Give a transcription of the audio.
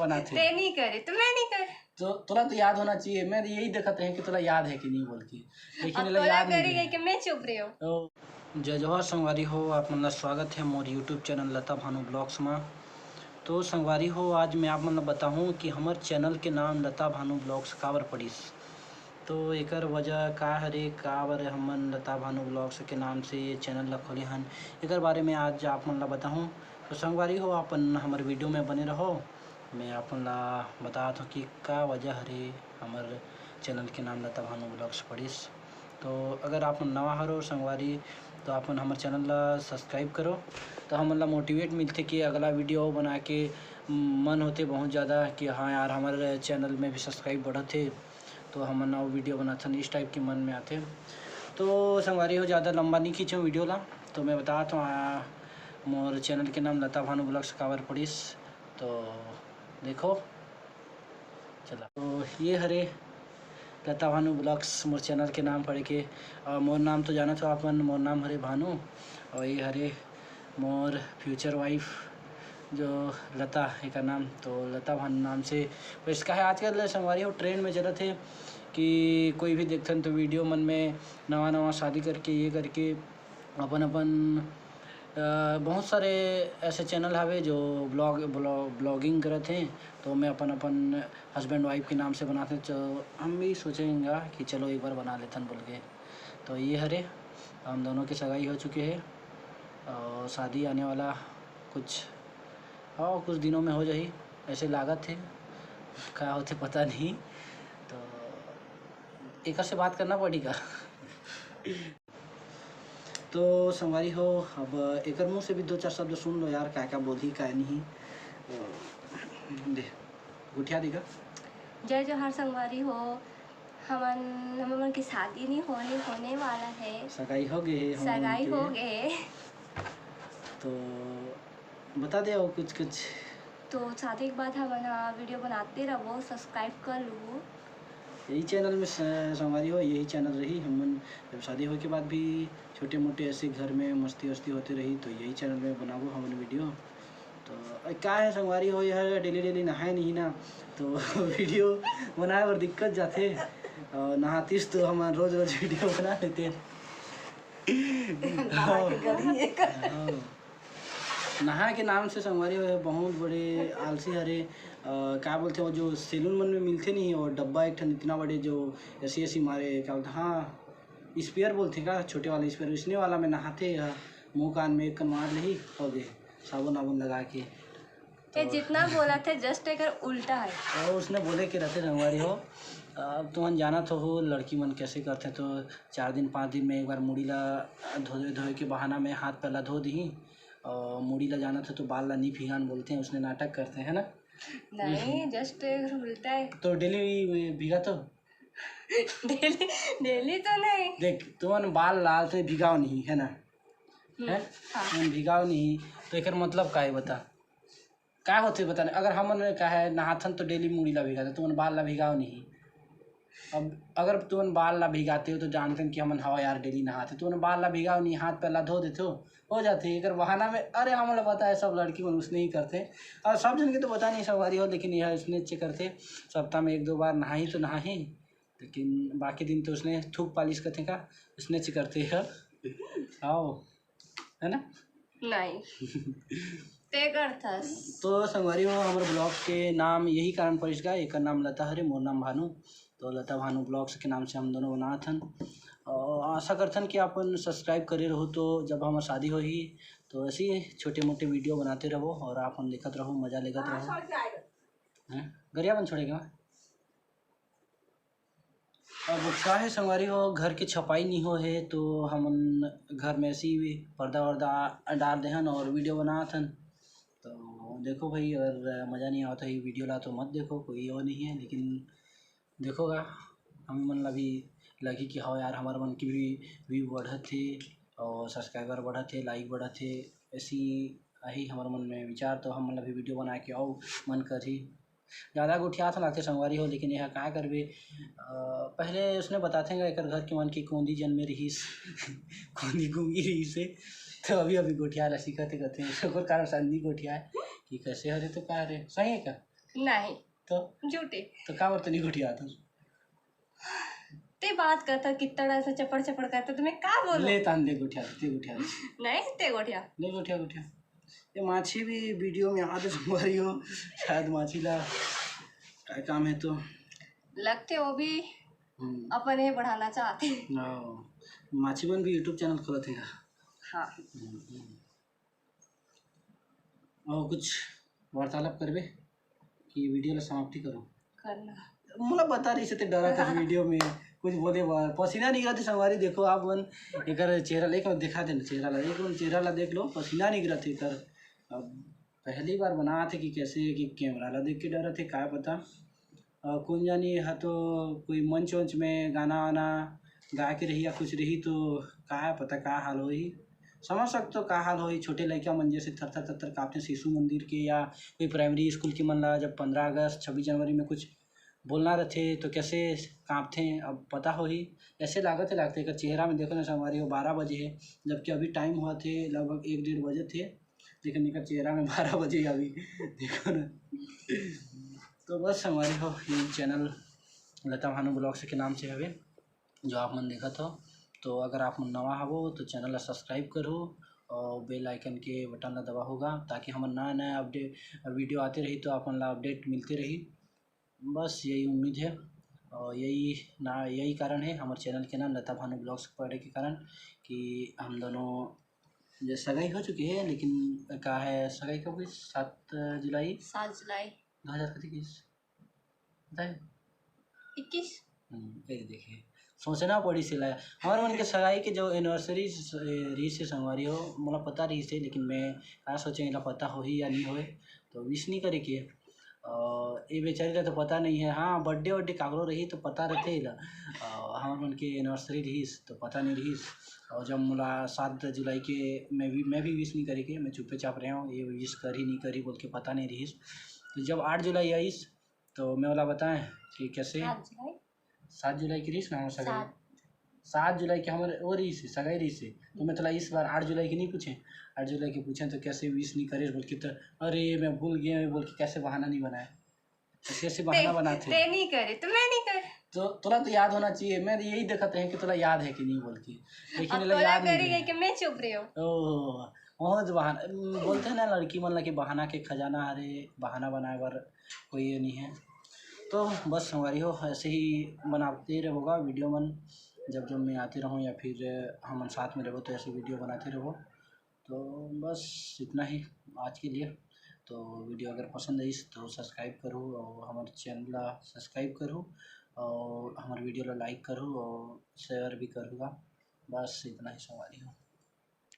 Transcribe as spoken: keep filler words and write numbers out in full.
बनाथे। ते नहीं करे तो मैं नहीं करे। तो तोला तो याद होना चाहिए, मैं यही देखत रहे कि तोला याद है कि नहीं बोल के, लेकिन अब एला तोला याद नहीं करे रहे। कि मैं चुप रहे हो। तो जय जोहार संगवारी हो, आप मन ला स्वागत है मोर YouTube चैनल लता भानु ब्लॉग्स मा। तो संगवारी हो, आज मैं आप मन ला बताहूँ कि हमर चैनल के नाम लता भानु ब्लॉग्स काबर पड़िस। तो एकर वजह का हरे, काबर हमन लता भानु ब्लॉग्स के नाम से ये चैनल ला खोले हन, एकर बारे में आज आप मन ला बताहूँ। तो संगवारी हो, आप मन हमर वीडियो में बने रहो। मैं आप मन ला बतात हूँ कि का वजह हरे हमर चैनल के नाम लता भानु ब्लॉग्स पड़िस। तो अगर आप मन नवा हरो संगवारी, तो आप मन हमर चैनल ला सब्सक्राइब करो, तो हमन ला मोटिवेट मिलथे कि अगला वीडियो बना के मन होथे बहुत ज़्यादा कि हाँ यार, हमर चैनल में भी सब्सक्राइब बढ़त हे, तो हमन अउ वीडियो बनाथन, इस टाइप के मन में आथे। तो संगवारी हो, ज़्यादा लंबा नहीं खींचूँ वीडियो ला, तो मैं बतात हूँ, आ, मोर चैनल के नाम लता भानु ब्लॉग्स काबर पड़िस। तो देखो, चला, तो ये हरे लता भानु ब्लॉग्स मोर चैनल के नाम पड़े के। और मोर नाम तो जानत हो आप मन, मोर नाम हरे भानु, और ये हरे मोर फ्यूचर वाइफ जो लता, एकर नाम तो लता भानु नाम से। बस का है, आजकल संगवारी हो ट्रेंड में चलत हे कि कोई भी देखथन तो वीडियो मन में नवा नवा शादी करके, ये करके अपन अपन, अ, बहुत सारे ऐसे चैनल हवे जो ब्लॉग, ब्लॉ-, ब्लॉगिंग करत हैं, तो मैं अपन अपन हस्बैंड वाइफ के नाम से बनाते, तो हम भी सोचेंगे कि चलो एक बार बना लेथन बोल के। तो ये हरे, हम दोनों की सगाई हो चुकी है और शादी आने वाला कुछ, हाँ, कुछ दिनों में हो जाही, ऐसे लागत है, का होथे पता नहीं। तो एकर से बात करना पड़ी का? तो संगवारी हो, अब एकर मुंह से भी दो चार शब्द सुन लो यार, का का बोलही, का नहीं। दे, गोठिया देगा। जय जोहार संगवारी हो, हमन, हमन मन के शादी नहीं होने, होने वाला है। सगाई हो गए है, हमन सगाई के। हो गए है। तो बता दे और कुछ कुछ। तो शादी के बाद हमन ह वीडियो बनाते रहबो, सब्सक्राइब कर लू। यही चैनल में स-, संगवारी हो, यही चैनल रही। हमन जब शादी होए के बाद भी छोटे मोटे ऐसे घर में मस्ती वस्ती होते रही, तो यही चैनल में बनाबो हमन वीडियो। तो अ, का है संगवारी हो, यह डेली डेली नहाए नहीं ना, तो वीडियो बनाए बर दिक्कत जाथे। और नहातीस तो हमन रोज रोज वीडियो बना लेते। नहा के गली एक। हाँ। नहाए के नाम से संगवारी हो, बहुत बड़े आलसी हरे। अ, का बोलते, वो जो सैलून मन में मिलते नहीं, वो डब्बा एक ठन इतना बड़े जो ऐसी ऐसी मारे, क्या बोलते, हाँ, स्पेयर बोलते का, छोटे वाला स्पेयर, उसने वाला में नहाते हैं, मुंह कान में एक कन मार लेही, हो गए, साबुन वाबुन लगा के। ये तो जितना बोला थे, just एकर उल्टा है। और उसने बोले के रहते संगवारी हो, अब तुमन जानत हो, लड़की मन कैसे करते, तो चार दिन पाँच दिन में एक बार मुड़ी ला धोए, धोए के बहाना में हाथ पैर ला धो दी, और मुड़ी ला जानत हो तो बाल ला नहीं भिगान बोलते हैं, उसने नाटक करते हैं ना। नहीं, just एकर उल्टा है। तो डेली भिगा तो? डेली, डेली तो नहीं। देख, तुमन बाल ला तो भिगाओ नहीं, है ना? हम्म, हैं? हाँ। तुमन भिगाओ नहीं, तो एकर मतलब का है बता? का होथे बता नहीं? अगर हमन का है नहाथन तो डेली मुड़ी ला भिगाथन, तुमन बाल ला भिगाओ नहीं। अब अगर तुमन बाल ला भिगाते हो तो जानथन कि हमन हवा यार डेली नहाथे, तुमन बाल ला भिगाओ नहीं, हाथ पैर ला धो देते हो, हो जाथे। एकर बहाना में, अरे हमन ला पता है सब लड़की मन उसने ही करथे, और सब जन के तो पता नहीं संगवारी हो, लेकिन यह उसने चे करथे, सप्ताह में एक दो बार नहाही तो नहाही। लेकिन बाकी दिन तो उसने थूक पालिश करथे का, उसने च करथे ह। आओ, है ना? नहीं। ते करथस। तो संगवारी हो, हमर ब्लॉग के नाम यही कारण पड़िस का, एकर नाम लता हरे, मोर नाम भानु। तो लता भानु ब्लॉग्स के नाम से हम दोनों बनात हन। और आशा करथन कि आपन सब्सक्राइब करे रहो, तो जब हमर शादी होही, तो ऐसे ही छोटे मोटे वीडियो बनाते रहो और आप हम देखत रहो, मजा लेगत रहो। हैं? गरिया बन छोड़ेगा। अब का है संगवारी हो, घर के छपाई नहीं हो है, तो हमन घर में ऐसे ही पर्दा वर्दा डाल देहन और वीडियो बनात हन। तो देखो भाई, अगर मजा नहीं आवत है ये वीडियो ला, तो मत देखो, कोई वो नहीं है, लेकिन देखो गा, हम मन ला भी लगी कि हाँ यार, हमारे मन की भी व्यू बढ़त है और सब्सक्राइबर बढ़त है, लाइक बढ़त है, ऐसी आही हमारे मन में विचार, तो हम मन ला भी वीडियो बना के आओ मन करही। ज़्यादा गोठियात लागथे संगवारी हो, लेकिन यह का करबे, अ, पहले उसने बताथे गा, एकर घर के मन के कोंदी जन्मे रहिस, कोंदी गूंगी रहिस हे, तो अभी, अभी गोठियाए ला सीखत हे कथे, ओकर कारण शायद नहीं गोठियाए कि कैसे हरे तो का हरे, सही है क्या? नहीं। तो? झूठे। तो काबर तो नहीं गोठियात हस? ते बात करता, कितना ऐसा चपड़ चपड़ करता, तो मैं का बोलूं? ले तान दे गोठिया, ते गोठिया दे। नहीं, ते गोठिया। ले गोठिया, गोठिया। ये माछी भी वीडियो में आते संगवारी हो, शायद माछी ला का काम है तो। लगते वो भी हम्म। अपन ये बढ़ाना चाहते हैं। हाँ, माछी मन भी YouTube चैनल खोलत है। हाँ। हम्म, हम्म। और कुछ वार्तालाप करबे कि वीडियो ला समाप्ति करो? करना। मोला बता रही से ते डरा था वीडियो में कुछ बोले बार पसीना निकला थे संगवारी। देखो आप मन एकर चेहरा ला एक बार दिखा देना, चेहरा ला एक बार चेहरा ला देख लो, पसीना निकला थे एकर। अब पहली बार बना थे कि कैसे कि कैमरा ला देख के डरा थे, का पता। और कौन जानी हा तो कोई मंच वंच में गाना वाना गा के रही या कुछ रही तो का पता का हाल होही। समझ सकते हो का हाल होही, छोटे लड़का मन जैसे थर थर थर थर कांपते शिशु मंदिर के या कोई प्राइमरी स्कूल के मन ला जब पंद्रह अगस्त छब्बीस जनवरी में कुछ बोलना रहते तो कैसे कांपते। अब पता होही, ऐसे लागत है लागते एकर चेहरा में देखो ना संगवारी हो बारह बजे है, जबकि अभी टाइम हुआ थे लगभग एक डेढ़ बजे थे, लेकिन एकर चेहरा में बारह बजे अभी देखो ना। तो बस संगवारी हो ये चैनल लता भानु ब्लॉग्स के नाम से हवे, जो आप मन देखत हो। तो अगर आप मन नवा हवो तो चैनल ला सब्सक्राइब करो और बेल आइकन के बटन ला दबाओगा, ताकि हमर नया नया अपडेट वीडियो आते रही तो आप मन ला अपडेट मिलते रही। बस यही उम्मीद है और यही ना यही कारण है हमर चैनल के नाम लता भानु ब्लॉग्स पड़े के कारण कि हम दोनों जो सगाई हो चुकी है, लेकिन का है सगाई कब हुई? सात जुलाई। सात जुलाई। दो हज़ार कति किस? पता है? इक्कीस। हम्म, ये देखिए, सोचना पड़ी से लाया। हमर मन के सगाई के जो एनिवर्सरी रही से संगवारी हो, मोला पता रही से, लेकिन मैं का सोचे एला पता होही या नहीं होए, तो विश नहीं करे के। और ये बेचारी ला तो पता नहीं है। हाँ, बर्थडे वर्डे काकरो रही तो पता रहते एला। और हमर मन के एनिवर्सरी रहीस तो पता नहीं रहीस। और जब मोला सात जुलाई के मैं भी मैं भी विश नहीं करे के, मैं चुप्पे चाप रहे हूँ, ये विश करी नहीं करी बोल के पता नहीं रहीस। तो जब आठ जुलाई आईस तो मैं ओला बताएं कि कैसे सात जुलाई। सात जुलाई की रहीस ना हमर सगाई। सात। सात जुलाई के हमर वो रहीस सगाई रहीस, तो मैं तोला इस बार आठ जुलाई की नहीं पूछे, आठ जुलाई की पूछे तो कैसे विश नहीं करे बोल के, तो अरे मैं भूल गए बोल के कैसे बहाना नहीं बनाए, ऐसे ऐसे बहाना ते, बनाते ते हैं। नहीं करे तो मैं नहीं करे। तो तोला तो याद होना चाहिए, मैं यही देखत रहे कि तोला याद है कि नहीं बोल के, लेकिन अब एला तोला याद नहीं करी रहे। गई कि मैं चुप रही हूँ। ओह, बहुत बहाना बोलते हैं ना लड़की मन ला कि बहाना के खजाना हरे, बहाना बनाए बर कोई ये नहीं है। तो बस संगवारी हो, ऐसे ही बनाते रहोगा वीडियो मन, जब जब मैं आते रहूँ या फिर हमन साथ में रहो तो ऐसे वीडियो बनाते रहो। तो बस इतना ही आज के लिए। तो वीडियो अगर पसंद आईस तो सब्सक्राइब करो और हमारे चैनल ला सब्सक्राइब करो और हमारे वीडियो ला लाइक करो और शेयर भी करूँगा। बस इतना ही संगवारी हो।